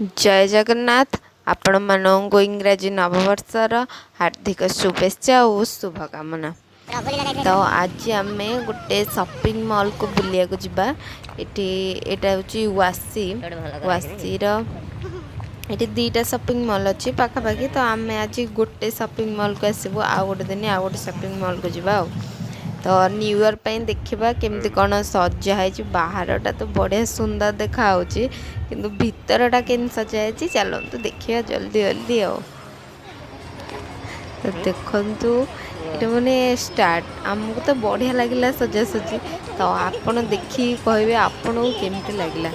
ଜୟ ଜଗନ୍ନାଥ। ଆପଣମାନଙ୍କୁ ଇଂରାଜୀ ନବବର୍ଷର ହାର୍ଦ୍ଦିକ ଶୁଭେଚ୍ଛା ଓ ଶୁଭକାମନା। ତ ଆଜି ଆମେ ଗୋଟେ ସପିଂ ମଲ୍କୁ ବୁଲିବାକୁ ଯିବା। ଏଠି ଏଇଟା ହେଉଛି ୱାସି। ୱାସିର ଏଠି ଦୁଇଟା ସପିଂ ମଲ୍ ଅଛି ପାଖାପାଖି। ତ ଆମେ ଆଜି ଗୋଟେ ସପିଂ ମଲ୍କୁ ଆସିବୁ, ଆଉ ଗୋଟେ ଦିନ ଆଉ ଗୋଟେ ସପିଂ ମଲ୍କୁ ଯିବା। ଆଉ ତ ନ୍ୟୁ ଇୟର୍ ପାଇଁ ଦେଖିବା କେମିତି କ'ଣ ସଜା ହେଇଛି। ବାହାରଟା ତ ବଢ଼ିଆ ସୁନ୍ଦର ଦେଖାହେଉଛି, କିନ୍ତୁ ଭିତରଟା କେମିତି ସଜା ହେଇଛି ଚାଲନ୍ତୁ ଦେଖିବା ଜଲ୍ଦି ଜଲ୍ଦି। ଆଉ ତ ଦେଖନ୍ତୁ, ଏଇଟା ମାନେ ଷ୍ଟାର୍ଟ। ଆମକୁ ତ ବଢ଼ିଆ ଲାଗିଲା ସଜାସଜି। ତ ଆପଣ ଦେଖିକି କହିବେ ଆପଣଙ୍କୁ କେମିତି ଲାଗିଲା।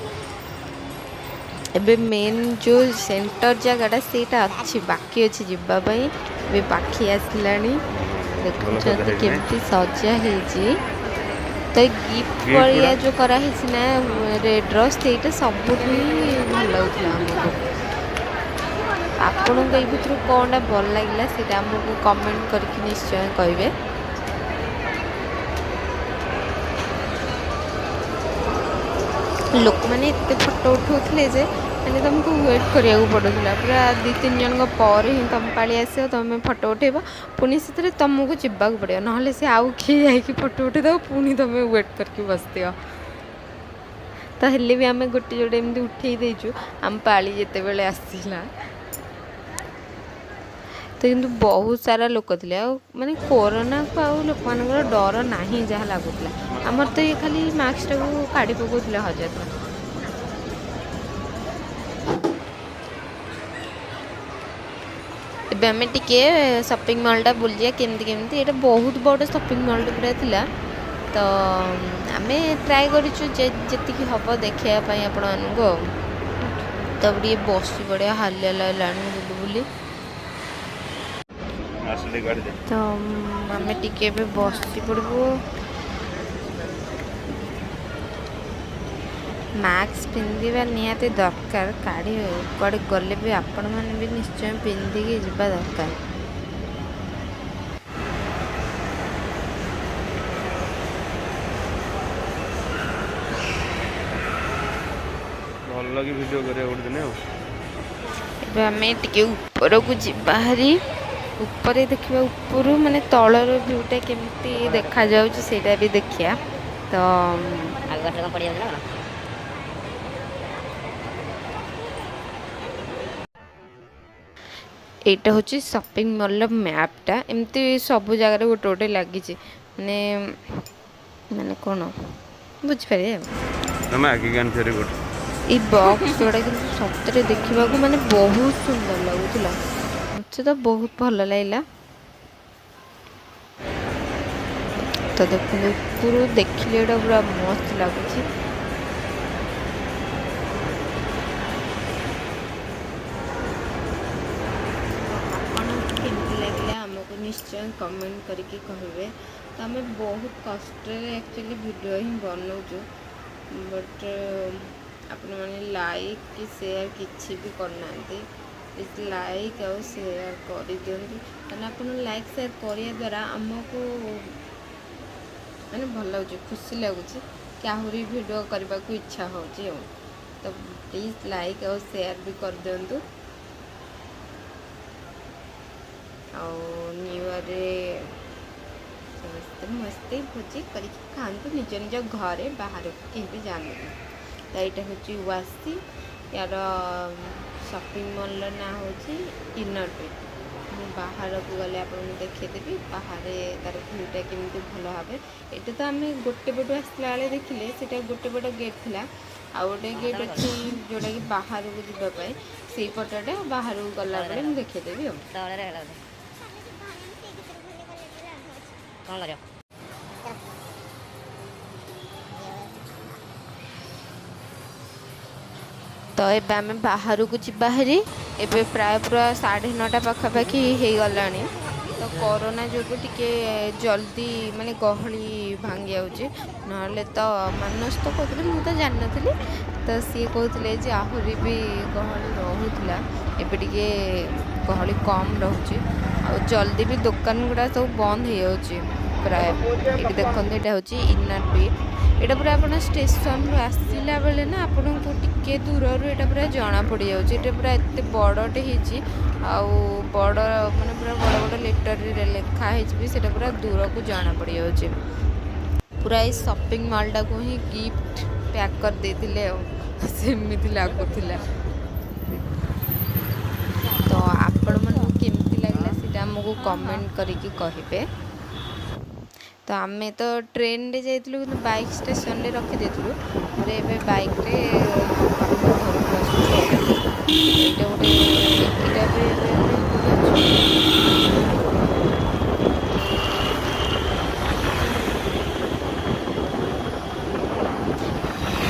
ଏବେ ମେନ୍ ଯେଉଁ ସେଣ୍ଟର ଜାଗାଟା ସେଇଟା ଅଛି, ବାକି ଅଛି ଯିବା ପାଇଁ। ଏବେ ପାଖେଇ ଆସିଲାଣି, ଦେଖୁଛନ୍ତି କେମିତି ସଜା ହେଇଛି। ତ ଏ ଗିଫ୍ଟ ଭଳିଆ ଯେଉଁ କରାହେଇଛି ନା ରେଡ଼୍ର, ସେଇଟା ସବୁଠୁ ହିଁ ଭଲ ଲାଗୁଥିଲା ଆମକୁ। ଆପଣଙ୍କୁ ଏଇ ଭିତରୁ କ'ଣଟା ଭଲ ଲାଗିଲା ସେଇଟା ଆମକୁ କମେଣ୍ଟ କରିକି ନିଶ୍ଚୟ କହିବେ। ଲୋକମାନେ ଏତେ ଫଟୋ ଉଠାଉଥିଲେ ଯେ ମାନେ ତୁମକୁ ୱେଟ୍ କରିବାକୁ ପଡ଼ୁଥିଲା ପୁରା। ଦୁଇ ତିନି ଜଣଙ୍କ ପରେ ହିଁ ତୁମ ପାଳି ଆସିବ, ତୁମେ ଫଟୋ ଉଠାଇବ। ପୁଣି ସେଥିରେ ତୁମକୁ ଯିବାକୁ ପଡ଼ିବ, ନହେଲେ ସେ ଆଉ କିଏ ଯାଇକି ଫଟୋ ଉଠାଇଦେବ, ପୁଣି ତୁମେ ୱେଟ୍ କରିକି ବସିଥିବ। ତ ହେଲେ ବି ଆମେ ଗୋଟେ ଯୋଡ଼େ ଏମିତି ଉଠେଇ ଦେଇଛୁ ଆମ ପାଳି ଯେତେବେଳେ ଆସିଲା। ତ କିନ୍ତୁ ବହୁତ ସାରା ଲୋକ ଥିଲେ। ଆଉ ମାନେ କୋରୋନାକୁ ଆଉ ଲୋକମାନଙ୍କର ଡର ନାହିଁ ଯାହା ଲାଗୁଥିଲା। ଆମର ତ ଇଏ ଖାଲି ମାସ୍କଟାକୁ କାଢ଼ି ପକାଉଥିଲେ ହଜାର ଥର। ଏବେ ଆମେ ଟିକେ ସପିଂ ମଲ୍ଟା ବୁଲିଯିବା କେମିତି କେମିତି। ଏଇଟା ବହୁତ ବଡ଼ ସପିଂ ମଲ୍ଟା ପୁରା ଥିଲା। ତ ଆମେ ଟ୍ରାଏ କରିଛୁ ଯେତିକି ହେବ ଦେଖେଇବା ପାଇଁ ଆପଣମାନଙ୍କୁ। ଆଉ ତ ଟିକେ ବସି ପଡ଼ିବା, ହାଲିଆ ଲାଗିଲାଣି ବୁଲି ବୁଲି। ତ ଆମେ ଟିକେ ଏବେ ବସି ପଡ଼ିବୁ। ମାସ୍କ ପିନ୍ଧିବା ନିହାତି ଦରକାର। କାଢ଼ି କୁଆଡ଼େ ଗଲେ ବି ଆପଣମାନେ ବି ନିଶ୍ଚୟ ପିନ୍ଧିକି ଯିବା ଦରକାର। ଭଲ ଲାଗି ଭିଡ଼ିଓ କରିବା ଗୋଟେ ଦିନ। ଆଉ ଏବେ ଆମେ ଟିକେ ଉପରକୁ ଯିବା ହାରି, ଉପରେ ଦେଖିବା। ଉପରୁ ମାନେ ତଳର ଭ୍ୟୁଟା କେମିତି ଦେଖାଯାଉଛି ସେଇଟା ବି ଦେଖିବା। ତ ଆଗ ଗଛରେ କ'ଣ ପଡ଼ିଯାଉଛି ନା କ'ଣ? ଏଇଟା ହେଉଛି ସପିଂ ମଲ୍ର ମ୍ୟାପ୍ଟା। ଏମିତି ସବୁ ଜାଗାରେ ଗୋଟେ ଗୋଟେ ଲାଗିଛି, ମାନେ ମାନେ କ'ଣ ବୁଝିପାରିବେ ଆଉ। ଆମେ ଆଗିକି ଆଣିଥିବାରି ଗୋଟେ। ଏଇ ବକ୍ସ ଗୁଡ଼ା କିନ୍ତୁ ସତରେ ଦେଖିବାକୁ ମାନେ ବହୁତ ସୁନ୍ଦର ଲାଗୁଥିଲା। ମୋତେ ତ ବହୁତ ଭଲ ଲାଗିଲା। ତ ଦେଖନ୍ତୁ, ଉପରୁ ଦେଖିଲେ ଏଇଟା ପୁରା ମସ୍ତ ଲାଗୁଛି। ଆପଣଙ୍କୁ କେମିତି ଲାଗିଲା ଆମକୁ ନିଶ୍ଚୟ କମେଣ୍ଟ କରିକି କହିବେ। ତ ଆମେ ବହୁତ କଷ୍ଟରେ ଆକ୍ଚୁଆଲି ଭିଡ଼ିଓ ହିଁ ବନଉଛୁ, ବଟ୍ ଆପଣମାନେ ଲାଇକ୍ କି ସେୟାର କିଛି ବି କରୁନାହାନ୍ତି। ପ୍ଲିଜ୍ ଲାଇକ୍ ଆଉ ସେୟାର କରିଦିଅନ୍ତୁ, କାରଣ ଆପଣ ଲାଇକ୍ ସେୟାର କରିବା ଦ୍ୱାରା ଆମକୁ ମାନେ ଭଲ ଲାଗୁଛି, ଖୁସି ଲାଗୁଛି କି ଆହୁରି ଭିଡ଼ିଓ କରିବାକୁ ଇଚ୍ଛା ହେଉଛି। ଆଉ ତ ପ୍ଲିଜ୍ ଲାଇକ୍ ଆଉ ସେୟାର ବି କରିଦିଅନ୍ତୁ। ଆଉ ନ୍ୟୁ ଇୟର୍ରେ ସମସ୍ତେ ମସ୍ତି ଭୋଜି କରିକି ଖାଆନ୍ତୁ ନିଜ ନିଜ ଘରେ, ବାହାରକୁ କେହି ବି ଯାଆନ୍ତୁନି। ତ ଏଇଟା ହେଉଛି ୱାସି, ୟାର ସପିଂ ମଲ୍ର ନାଁ ହେଉଛି ଇନରବିଟ୍। ମୁଁ ବାହାରକୁ ଗଲେ ଆପଣଙ୍କୁ ଦେଖେଇଦେବି ବାହାରେ ତାର ଭ୍ୟୁଟା କେମିତି ଭଲ ଭାବେ। ଏଇଟା ତ ଆମେ ଗୋଟେ ପଟୁ ଆସିଲା ବେଳେ ଦେଖିଲେ, ସେଇଟା ଗୋଟେ ପଟ ଗେଟ୍ ଥିଲା। ଆଉ ଗୋଟେ ଗେଟ୍ ଅଛି ଯେଉଁଟାକି ବାହାରକୁ ଯିବା ପାଇଁ। ସେଇ ପଟଟା ବାହାରକୁ ଗଲାବେଳେ ମୁଁ ଦେଖେଇଦେବି। ଆଉ ତଳରେ ହେଲା ବୋଧେ, କ'ଣ କରିବ? ତ ଏବେ ଆମେ ବାହାରକୁ ଯିବା ହେରି। ଏବେ ପ୍ରାୟ ପୁରା 9:30 ପାଖାପାଖି ହେଇଗଲାଣି। ତ କରୋନା ଯୋଗୁଁ ଟିକେ ଜଲ୍ଦି ମାନେ ଗହଳି ଭାଙ୍ଗି ଯାଉଛି, ନହେଲେ ତ ମାନସ ତ କହୁଥିଲେ, ମୁଁ ତ ଜାଣିନଥିଲି, ତ ସିଏ କହୁଥିଲେ ଯେ ଆହୁରି ବି ଗହଳି ରହୁଥିଲା। ଏବେ ଟିକେ ଗହଳି କମ୍ ରହୁଛି ଆଉ ଜଲ୍ଦି ବି ଦୋକାନ ଗୁଡ଼ା ସବୁ ବନ୍ଦ ହେଇଯାଉଛି ପ୍ରାୟ। ଏଇଠି ଦେଖନ୍ତୁ, ଏଇଟା ହେଉଛି ଇନର୍ ବିଟ୍। ଏଇଟା ପୁରା ଆପଣ ଷ୍ଟେସନରୁ ଆସିଲା ବେଳେ ନା ଆପଣଙ୍କୁ ଟିକେ ଦୂରରୁ ଏଇଟା ପୁରା ଜଣା ପଡ଼ିଯାଉଛି। ଏଇଟା ପୁରା ଏତେ ବଡ଼ଟେ ହେଇଛି, ଆଉ ବଡ଼ ମାନେ ପୁରା ବଡ଼ ବଡ଼ ଲେଟରରେ ଲେଖା ହେଇଛି ବି, ସେଇଟା ପୁରା ଦୂରକୁ ଜଣା ପଡ଼ିଯାଉଛି। ପୁରା ଏଇ ସପିଂ ମଲ୍ଟାକୁ ହିଁ ଗିଫ୍ଟ ପ୍ୟାକ୍ କରିଦେଇଥିଲେ, ଆଉ ସେମିତି ଲାଗୁଥିଲା। ତ ଆପଣମାନଙ୍କୁ କେମିତି ଲାଗିଲା, ସେଇଟା ଆମକୁ କମେଣ୍ଟ କରିକି କହିବେ। ତ ଆମେ ତ ଟ୍ରେନରେ ଯାଇଥିଲୁ, କିନ୍ତୁ ବାଇକ୍ ଷ୍ଟେସନରେ ରଖିଦେଇଥିଲୁ। ତାପରେ ଏବେ ବାଇକ୍ରେ ବାପା ଘରକୁ ଆସୁଛୁ। ଏଇଟା ଗୋଟେ, ଏଇଟା ଏବେ ଏବେ ଆମେ କୋଉଠି ଅଛୁ?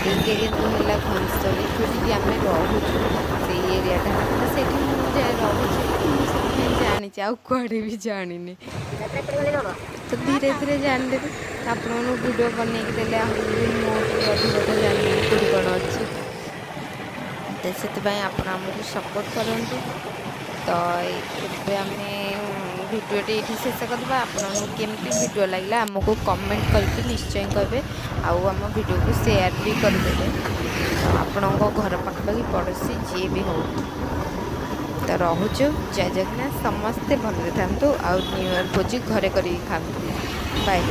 ଏଇଟା କିନ୍ତୁ ହେଲା ଘନସଲି, ଯୋଉଠିକି ଆମେ ରହୁଛୁ ସେଇ ଏରିଆଟା। ତ ସେଇଠି ମୁଁ ଯାଏ ରହୁଛି, ମୁଁ ସେଥିପାଇଁ ଜାଣିଛି, ଆଉ କୁଆଡ଼େ ବି ଜାଣିନି। ତ ଧୀରେ ଧୀରେ ଜାଣିଦେବି। ତ ଆପଣମାନଙ୍କୁ ଭିଡ଼ିଓ ବନେଇକି ଦେଲେ ଆହୁରି ବି ମୁଁ ଟିକେ ଅଧିକ ଜାଣିଦେବି କେଉଁଠି କ'ଣ ଅଛି। ତ ସେଥିପାଇଁ ଆପଣ ଆମକୁ ସପୋର୍ଟ କରନ୍ତୁ। ତ ଏବେ ଆମେ ଭିଡ଼ିଓଟି ଏଇଠି ଶେଷ କରିଦେବା। ଆପଣଙ୍କୁ କେମିତି ଭିଡ଼ିଓ ଲାଗିଲା, ଆମକୁ କମେଣ୍ଟ କରିକି ନିଶ୍ଚୟ କହିବେ, ଆଉ ଆମ ଭିଡ଼ିଓକୁ ସେୟାର ବି କରିଦେବେ ଆପଣଙ୍କ ଘର ପାଖାପାଖି ପଡ଼ୋଶୀ ଯିଏ ବି ହଉ। ତ ରହୁଛୁ, ଜୟ ଜଗନ୍ନାଥ। ସମସ୍ତେ ଭଲରେ ଥାନ୍ତୁ ଆଉ ନ୍ୟୁ ଇୟର୍ ଭୋଜି ଘରେ କରିକି ଖାଆନ୍ତୁ। ବାଏ।